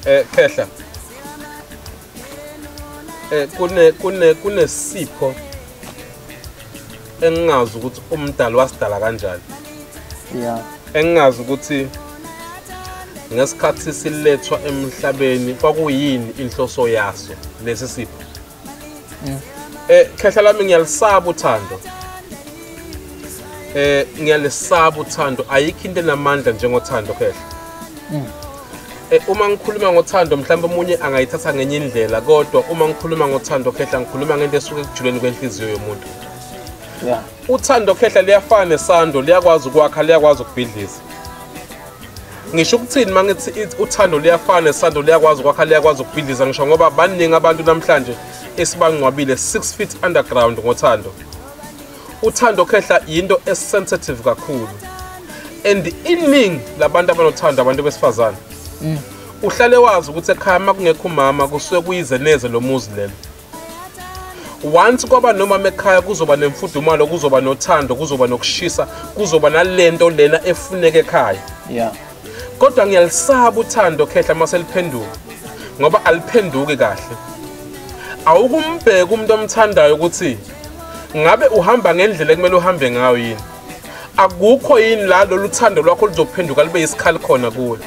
Khehla, kune kune kunesipho engingazi ukuthi umdali wasidala kanjani. Engingazi ukuthi ngesikhathi silethwa emhlabeni kwakuyini inhloso yaso lesi sipho. Khehla lami, ngiyalisaba uthando. Ngiyalisaba uthando, ayikho into enamandla njengothando, khehla. Uma ngikhuluma ngothando, mhlawumbe omunye angayithatha ngenye indlela, kodwa uma ngikhuluma ngothando, khehla, ngikhuluma ngento esuke ekujuleni kwenhliziyo yomuntu. Uthando, khehla, liyafana nesando, liyakwazi ukwakha, liyakwazi ukubhidliza. Ngisho ukuthini uma ngithi uthando liyafana nesando, liyakwazi ukwakha, liyakwazi ukubhidliza? Ngisho ngoba baningi abantu namhlanje esibangcwabile 6 feet underground ngothando. Uthando, khehla, yinto esensitive kakhulu, and iningi labantu abanothando abantu besifazane. Uhlale wazi ukuthi ekhaya uma kungekho umama kusuke kuyize neze lo muzi lelo. Once kwaba nomama ekhaya, kuzoba nemfudumalo, kuzoba nothando, kuzoba nokushisa, kuzoba nalento lena efuneka ekhaya. Kodwa ngiyalisaba uthando, khehla, uma seliphenduka, ngoba aliphenduki kahle. Awukumbheka umuntu omthandayo ukuthi ngabe uhamba ngendlela ekumele uhambe ngayo yini, akukho yini la lolu thando lwakho luzophenduka libe isikhali khona kuwe.